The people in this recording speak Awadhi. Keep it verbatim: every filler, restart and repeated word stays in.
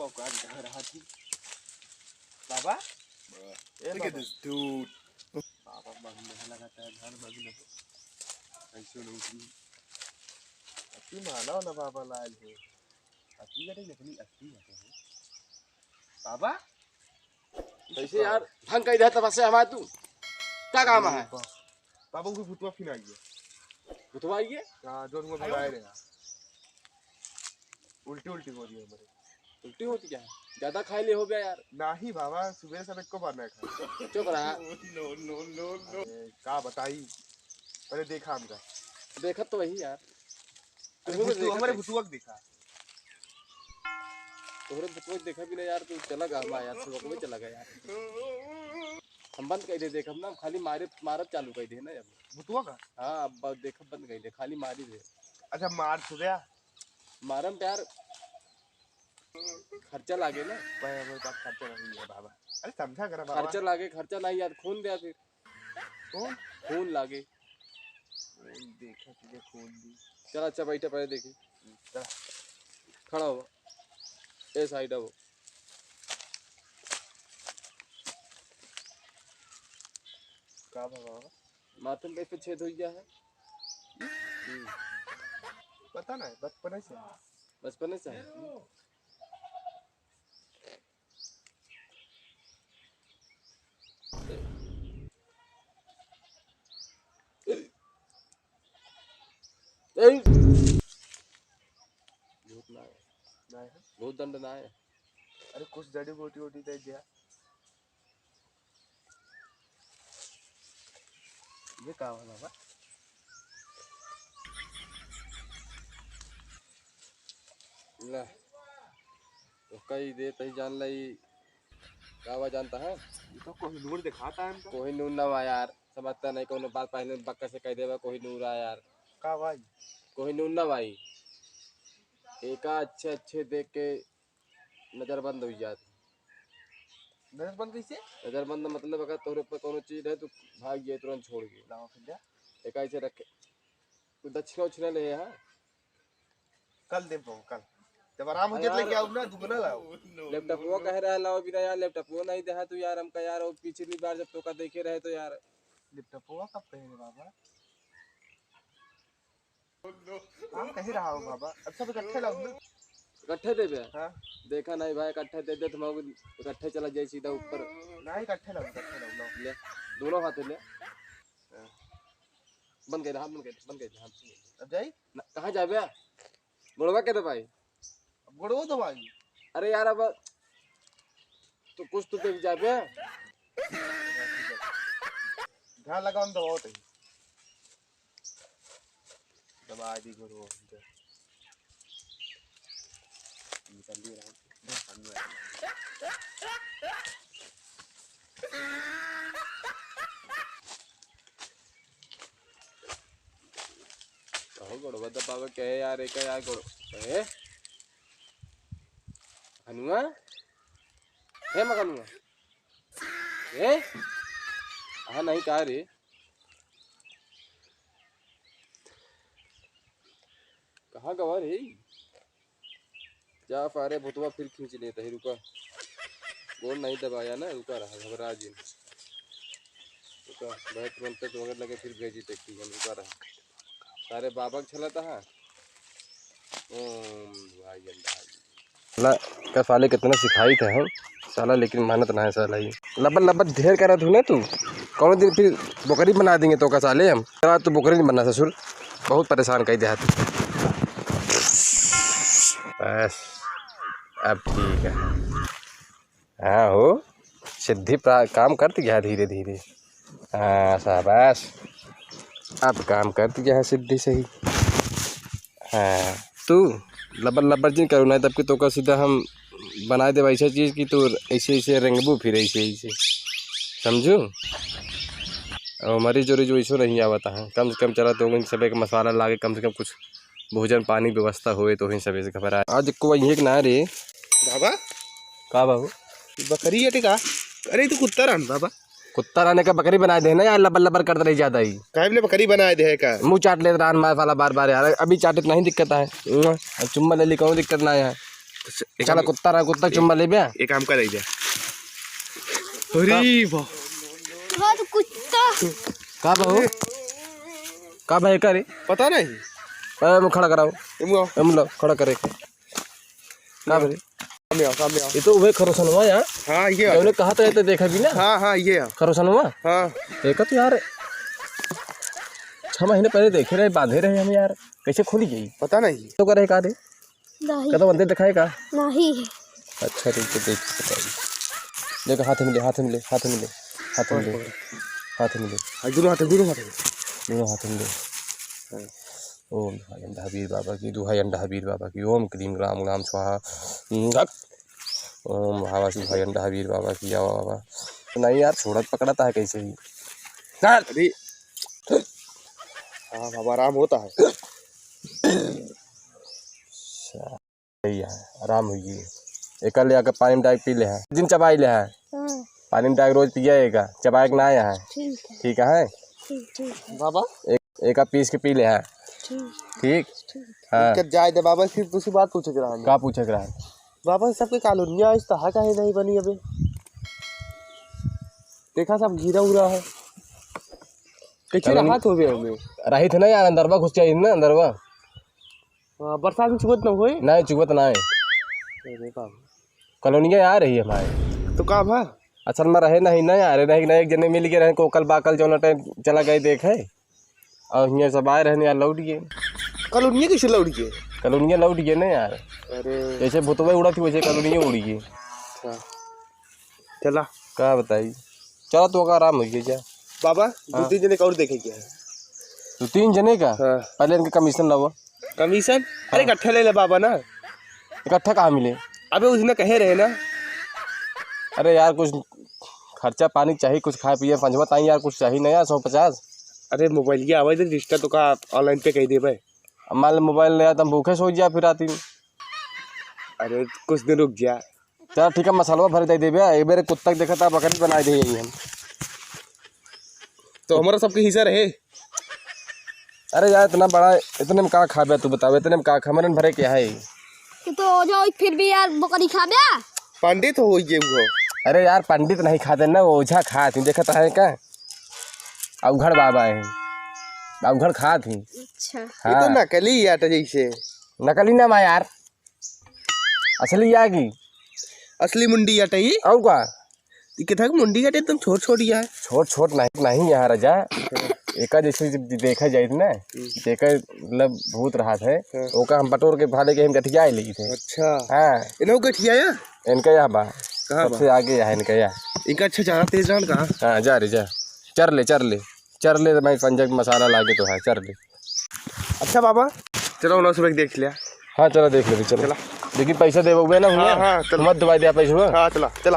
औकात कहाँ रहा थी? बाबा? ए ठीक है, बाबा। दोस्त। बाबा मगन है, लगातार घर मगन है। ऐसे लोग भी। अति मानव ना बाबा लाल है। अति करे अपनी अति है। बाबा? कैसे यार? ढंग कइ देहा तब से हमारे तू। का काम है? बाबा, वो भूतवा फिर आई है। भूतवा आई है? हाँ, जो तुमको भगाए रहे हैं। उल्टी उल्टी हो रही है हमारे। उल्टी होती क्या है? ज्यादा खाई ले हो गया यार। नाही बाबा, सुबह से एको बार नहीं खाया। चुप रहा। No, no, no, no। अरे, का बताई? पहले देखा हमका। देखा तो वही यार। अरे, तुमको भूतू-, देखा हमारे तो भूतुआ के देखा। तोहरे भूतवा के देखा भी ना यार, तू चला गा हमारा यार, सुबह को भी चला गा यार। हम बंद कइ दे, देख, हम ना खाली मारे, मारब चालू कइ दे ना अब। भूतवा का? हाँ, अब ब-, देखब बंद कइ दे, खाली मारी दे। अच्छा, मार सुबह। मारम प्यार, खर्चा लागे ना। भाई, हमारे पास खर्चा नहीं है बाबा। अरे समझा करा बाबा। खर्चा लागे, खर्चा नहीं यार, खून दे फिर। कौन? खून लागे। खून देखा तुझे, खून दी। चल अच्छा बैठा पहले देखी। चल। खड़ा हो। ए साइड हो। का बाबा? माथे में कैसे छेद हो गया है? हम्म। पता नहीं, बचपने से। बचपने से है? ए! भूत ना है। ना है? भूत दंड ना है। अरे कुछ जड़ी बूटी वूटी दे दिया। ये का होला बा? ले, तो कई दे तही जान लाई, का बा जानता है? ये तो कोहिनूर दिखाता है हमको। कोहिनूर ना बा यार, समझता नहीं, कोनो बात पहले बक्का से कह देबा, कोहिनूर आ यार। का भाई? कोहिनूर ना भाई, एका अच्छे अच्छे देख के नजरबंद हो जात। नजरबंद कैसे? नजरबंद मतलब अगर तोहरे ऊपर कोनो चीज रहे तो भाग जाए तुरंत छोड़ के। लाओ फिर जा। एका ऐसे रखे। तू दक्षिणा उछिना ले, हाँ? कल दे पाऊँ, कल। जब आराम हो अरे जाए तो यार। लेके आऊँ ना, दुगना लाओ। लैपटॉपवा कहे रहे लाओ बिना यार, लैपटॉपवा नहीं देहा तू यार हमका यार, वो पिछली बार जब तोका देखे रहे तो यार। लैपटॉपवा कब कहे रे बाबा? हम कहीं रहा हो बाबा, अब सब इकट्ठे लाओ ना। इकट्ठे देबे? हाँ। देखा नहीं भाई, इकट्ठे दे दे, तुम इकट्ठे चला जाए सीधा ऊपर। नहीं, इकट्ठे लाओ, इकट्ठे लाओ, लाओ। ले, दोनों हाथ ले। हाँ। बंद कर, हाथ बंद कर, बंद कर, हाथ बंद कर। अब जाई? ना, कहाँ जाबे? गोड़वा के दबाई? अब गोड़वा दबाई? अरे यार, अब तो कुछ तो देख जाबे। ध्यान लगाओ, हम दबाओ तई। दबा दी गोड़वा। निकल लिए रहा। कहो गोड़वा दबावे के है यार, एक यार गोड़-, ए? हनुआ? हे मगनुआ? ए? हाँ नहीं का रे? कहाँ गवा रे? जा पारे भुतवा फिर खींच लेता है, रुका। गोड़ नहीं दबाया ना, रुका रहा, घबरा जिन। रुका, भाई तुरंत तो मगर लगे फिर भेजी टैक्सी हम, रुका रहा। सारे बाबा के छलता है। ओम भाई अंधा। ला, का साले कितना सिखाई थे हम, साला लेकिन मानत ना है साला ही। लबर लबर ढेर करत हूँ ना तू, कौन दिन फिर बोकरी बना देंगे तो का साले हम। साला तू बोकरी नहीं बनना ससुर, बहुत परेशान कर दिया तू। बस, अब ठीक है। हाँ हो, सिद्धि प्रा-, काम करती गया धीरे धीरे। हाँ, शाबाश। अब काम करती गया सिद्धि सही। हाँ, तू लबर लबर जिन करू, नहीं तब कि तोका सीधा हम बनाए देब ऐसा चीज कि तू ऐसे ऐसे रेंगबू फिर ऐसे ऐसे, समझू? और मरीज उरीज वैसो नहीं आवत है, कम से कम चला तो इन सबे के मसाला लागे, कम से कम कुछ भोजन पानी व्यवस्था होए तो ही सबे से घबराए। आज को वही एक ना रे। बाबा? का बाबू? बकरी है का? अरे तू कुत्ता रहन बाबा। कुत्ता रहने का बकरी बनाए दे ना यार, लबर लबर करत रही ज्यादा ही। काहे बले बकरी बनाए दे है का? मुंह चाट लेत रहन मार साला बार बार यार, अभी चाटे तो नहीं दिक्कत है। अब चुम्मा ले ली, कौन दिक्कत ना है। तो स-, एक चला काम, कुत्ता रहा, कुत्ता एक, चुम्मा लेबे। एक काम कर, जा। अरे वाह। हाँ, तो कुत्ता। का बा हो? का बा एका रे? पता नहीं। ए, मुँह खड़ा कराओ। ए, मुँह आओ। ए, मुँह लो, खड़ा करे। का बा रे? सामने आओ, सामने आओ। ये तो वही खरोसनवा यार। हाँ, ये जौने कहा था, ये तो देखा भी ना। हाँ, हाँ, ये है। खरोसनवा? हाँ। देखा तो यार, छह महीने पहले देखे रहे, बांधे रहे हम यार। कैसे खुली गई? पता नहीं। तो करे का रे? नहीं। कदम अंदर दिखाए का? नहीं। अच्छा, ठीक है, देख के बताइए। देखो, हाथ में ले, हाथ में ले, हाथ में ले, हाथ में ले, पकड़, पकड़। हाथ में ले। हाँ, दोनों हाथ, दोनों हाथ में। दोनों हाथ में ले। हाँ। ओम दुहाई अंडा वीर बाबा की, दुहाई अंडा वीर बाबा की, ओम क्लीम ग्राम ग्राम स्वाहा। ओम भावा की दुहाई अंडा वीर बाबा की, आवा बाबा। नहीं यार, छोड़त पकड़ता है कैसे ही। चल। अरे। हाँ, बाबा, आराम होता है। अच्छा। सही है, आराम हुई। एका ले आके पानी में डाल के पी ले है, दिन चबाई ले है। हाँ। पानी में डाल के रोज पिया एका, चबाए के ना आया है। ठीक है। ठीक है। ठीक, ठीक है। बाबा? एक, एका पीस के पी ले है। ठीक। ठीक? ठीक। हाँ। इनका जाए दे बाबा, फिर दूसरी बात पूछे के रहा है। का पूछे के रहा है? बाबा, सबके कॉलोनिया इस तरह का है नहीं बनी अबे। देखा सब घिरा उरा है। कैसे कॉलोनी राहत हो गया हमें? रही थे ना यार, अंदरवा घुस जाए ना, अंदरवा। हाँ, बरसात में चुवत ना होए? नहीं, चुवत ना है। अरे बाप। कॉलोनिया आ रही है हमारे। तो का भा? असल में रहे नहीं ना यार, नहीं, नहीं, एक जने मिल के रहे, कोकल बाकल जौन टाइम चला गए देखे। और हियाँ सब आए रहने यार, लौट गए। कॉलोनिया कैसे लौट गए? कॉलोनिया लौट गए ना यार। अरे। जैसे भुतवे उड़त थी, वैसे कॉलोनिया उड़ गए। अच्छा। चला। का बताई? चला, तो का आराम हो गया जा। बाबा, दो हाँ। तीन जने का और देखे क्या है? दो तीन जने का? हाँ। पहले इनके कमीशन लावा। कमीशन? अरे, हाँ। इकट्ठा ले ले बाबा ना। इकट्ठा कहाँ मिले? अबे, उसने कहे रहे ना। अरे यार, कुछ खर्चा पानी चाहिए, कुछ खाए पिए, पंजवा ताई यार, कुछ चाहिए ना यार, सौ पचास। अरे, मोबाइल के आवाज रिश्ता तो का ऑनलाइन पे कह देबे। अब मान ले मोबाइल ले आ, तो हम भूखे सो जा फिर राती में। अरे, कुछ दिन रुक जा। चल ठीक है, मसालवा भर दे देबे, एक बेर कुत्ता के देखा था, बकरी बनाए दे यही हम। तो हमारा सबके हिस्सा रहे। अरे यार, इतना बड़ा, इतने में का खाबे तू बतावे, इतने में का खा, हमरन भरे के है। तू तो ओझा हो, फिर भी यार बकरी खाबे? पंडित हो ये वो। अरे यार, पंडित नहीं खाते ना, ओझा खात ही, देखत है का? अवघड़ बाबा है, अवघड़ खात ही। अच्छा। ये तो हाँ। नकली आटा जैसे। नकली ना मा यार, असली या की? असली मुंडी आटा ही। और का? ये किथा की मुंडी आटा एकदम छोट छोट ही है। छोट छोट नहीं, नहीं यहाँ राजा। एका जैसे जब देखा जाए ना, हम्म। तो एका मतलब भूत रहा थे, हाँ। ओका हम बटोर के भाले के हम गठिया ले थे। अच्छा। हाँ। इन्हों गठिया है? इनका यहाँ बा। कहाँ बा? सबसे आगे यहाँ इनका यहाँ। इनका अच्छा जाना तेज रहन कहाँ? हाँ, जा रे, जा। चर ले, चर ले। चर ले, मैं पंजा के मसाला लागे तो है, चर ले। अच्छा बाबा, चलो, उन्होंने सुबह देख लिया। हाँ, चलो, देख ले, चलो। चला। लेकिन पैसा देबे ना, हाँ, हुआ? हाँ, चलो। मत दबाई दे पैसा। हाँ, चला, चला।